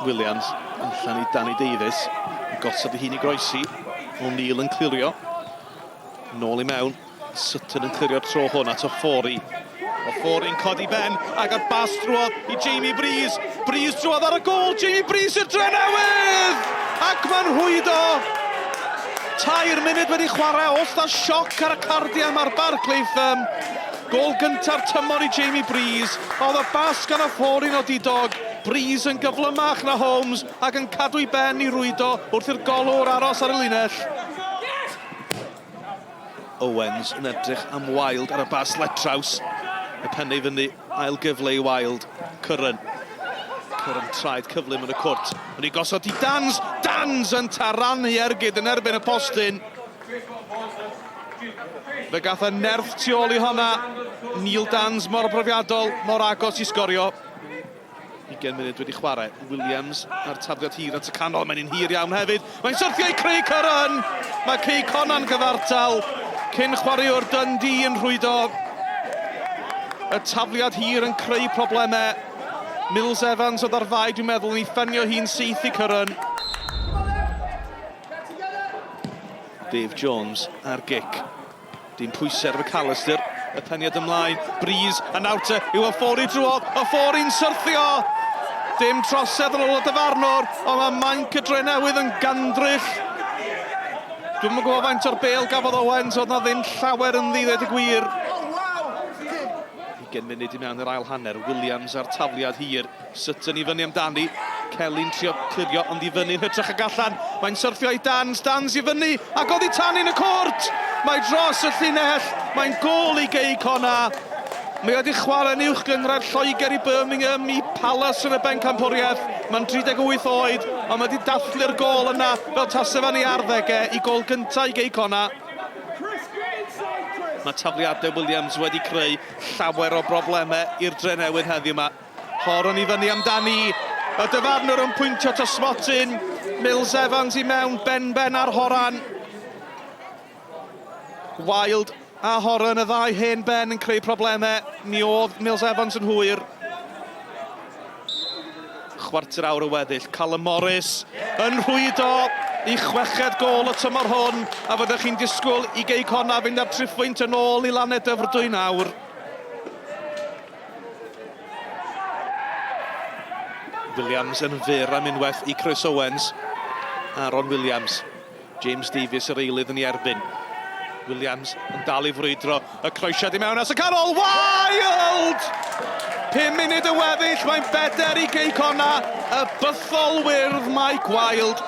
Williams allan i Danny Davies. Gosod ei hun i groesi. O'Neill yn clirio. Nôl i mewn. Sutton yn clirio'r tro hwn at Ofori. Ofori'n codi ben ac ar bas drwodd i Jamie Breeze. Breeze drwodd ar y gôl. Jamie Breeze i'r Drenewydd! Ac mae'n rhwydo! Tair munud wedi chwarae, os na sioc ar y cardiau mae'r Barclay Firm. Gôl gynta'r tymor i Jamie Breeze. Oedd y bas gan Ofori'n odidog. Breeze yn gyflymach na Holmes ac yn cadw'i ben i rwydo wrth i'r golwr aros ar y linell. Owens yn edrych am Wilde ar y bas letraws. Y pen ei fyny, ail gyfle i Wilde. Curran. Curran traed cyflym yn y cwrt. Yn ei gosod i Dans. Dans yn taranu ergyd yn erbyn y postyn. Fe gath y nerth tu ôl i honna. Neil Dans mor brofiadol, mor agos i sgorio. 20 munud wedi chwarae. Williams a'r tafliad hir at y canol. Mae'n un hir iawn hefyd. Mae'n syrthio i Craig Curran. Mae Cei Connah'n gyfartal. Cyn chwaraewr Dundee yn rhwydo. Y tafliad hir yn creu problemau. Mills Evans oedd ar fai, dwi'n meddwl, yn ei ffenio hi'n syth i Curran. Dave Jones ar gic. Dim pwysau ar McAllister. Y peniad ymlaen. Breeze a nawr te yw Ofori drwodd. Ofori'n syrthio! Dim trosedd yn ôl y dyfarnwr, ond mae mainc y Drenewydd yn gandryll. Dwi'm yn gwybod faint o'r bêl gafodd Owens, oedd na ddim llawer ynddi, ddweud y gwir. 20 munud i mewn i'r ail hanner, Williams a'r tafliad hir. Sutton i fyny amdani. Kelly'n trio clirio ond i fyny yn hytrach ag allan. Mae'n syrthio i Dans, Dans i fyny ac oddi tan yn y cwrt! Mae dros y llinell, mae'n gôl i Gei Connah. Mae wedi chwarae yn uwch gynghrair Lloegr i Birmingham, i Palace yn y bencampwriaeth. Mae'n 38 oed, ond mae wedi dathlu'r gôl yna fel tase fe'n ei arddegau i gôl gyntaf i Gei Connah. Mae tafliadau Williams wedi creu llawer o broblemau i'r Drenewydd heddiw yma. Horon i fyny amdani. Y dyfarnwr yn pwyntio at y smotyn. Mills Evans i mewn, ben-ben ar Horan. Wild a Horan, y ddau hen ben yn creu problemau. Mi oedd Mills Evans yn hwyr. Chwarter awr y weddill. Callum Morris yn rhwydo i chweched gôl y tymor hwn. A fyddech chi'n disgwyl i Gei Connah fynd â'r triphwynt yn ôl i Lannau Dyfrdwy nawr. Williams yn fyr am unwaith i Chris Owens. Aaron Williams. James Davies yr eilydd yn ei erbyn. Williams yn dal i frwydro. Y croesiad i mewn as y canol. Wild! 5 munud yn weddill, mae'n beder i Gei Connah. Y bythol wyrdd Mike Wild.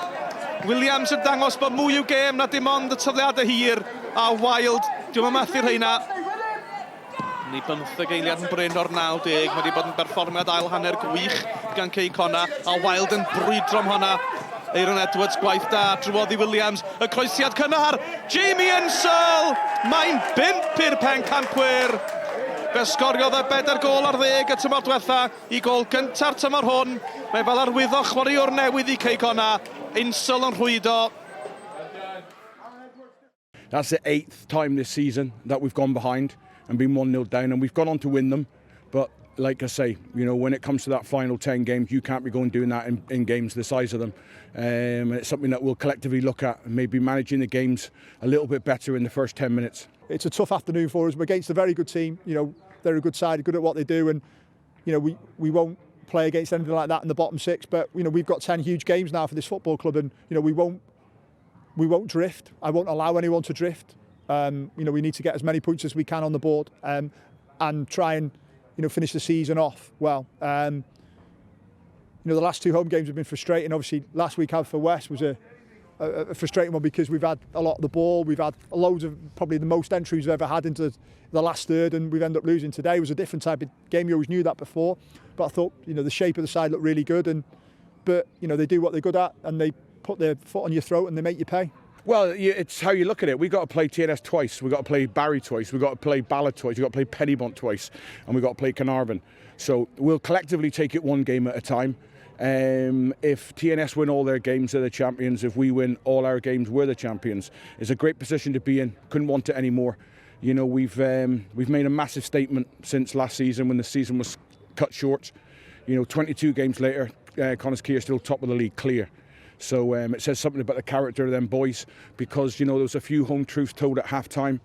Williams yn dangos bod mwy i'w gêm na dim ond y tafliadau hir. A Wild, diw'm yn methu rheina. Ni bymtheg eiliad yn brin o'r 90. Mae wedi bod yn berfformiad ail hanner gwych gan Cei Connah. A Wild yn brwydro am honna. Aaron Edwards, gwaith da, drwodd i Williams. Y croesiad cynnar, Jamie Insall! Mae'n bump i'r pencampwyr! Fe sgoriodd e bedair gôl ar ddeg y tymor diwetha i gôl gynta'r tymor hwn. Mae fel arwyddo chwaraewr newydd i Cei Connah. Insall yn rhwydo. That's the eighth time this season that we've gone behind and been 1-0 down, and we've gone on to win them. But like I say, you know, when it comes to that final 10 games, you can't be going doing that in, in games the size of them. Um, and it's something that we'll collectively look at and maybe managing the games a little bit better in the first 10 minutes. It's a tough afternoon for us. We're against a very good team. You know, they're a good side, good at what they do, and you know, we, we won't play against anything like that in the bottom six. But you know, we've got 10 huge games now for this football club, and you know, we won't we won't drift. I won't allow anyone to drift. Um, you know, we need to get as many points as we can on the board um, and try and, you know, finish the season off well. Um, you know, the last two home games have been frustrating. Obviously, last week out for West was a, a, a frustrating one because we've had a lot of the ball, we've had loads of probably the most entries we've ever had into the last third, and we've ended up losing today. It was a different type of game. You always knew that before, but I thought you know the shape of the side looked really good, and but you know they do what they're good at, and they put their foot on your throat and they make you pay. Well, it's how you look at it. We've got to play TNS twice. We've got to play Barry twice. We've got to play Ballard twice. We've got to play Penybont twice. And we've got to play Caernarfon. So we'll collectively take it one game at a time. Um, if TNS win all their games, they're the champions. If we win all our games, we're the champions. It's a great position to be in. Couldn't want it anymore. You know, we've um, we've made a massive statement since last season when the season was cut short. You know, 22 games later, Connah's Quay are still top of the league, clear. So it says something about the character of them boys because, you know, there was a few home truths told at half time.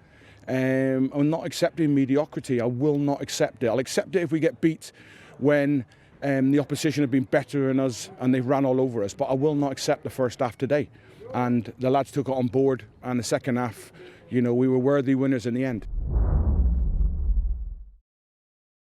I'm not accepting mediocrity. I will not accept it. I'll accept it if we get beat when the opposition have been better than us and they've ran all over us. But I will not accept the first half today. And the lads took it on board. And the second half, we were worthy winners in the end.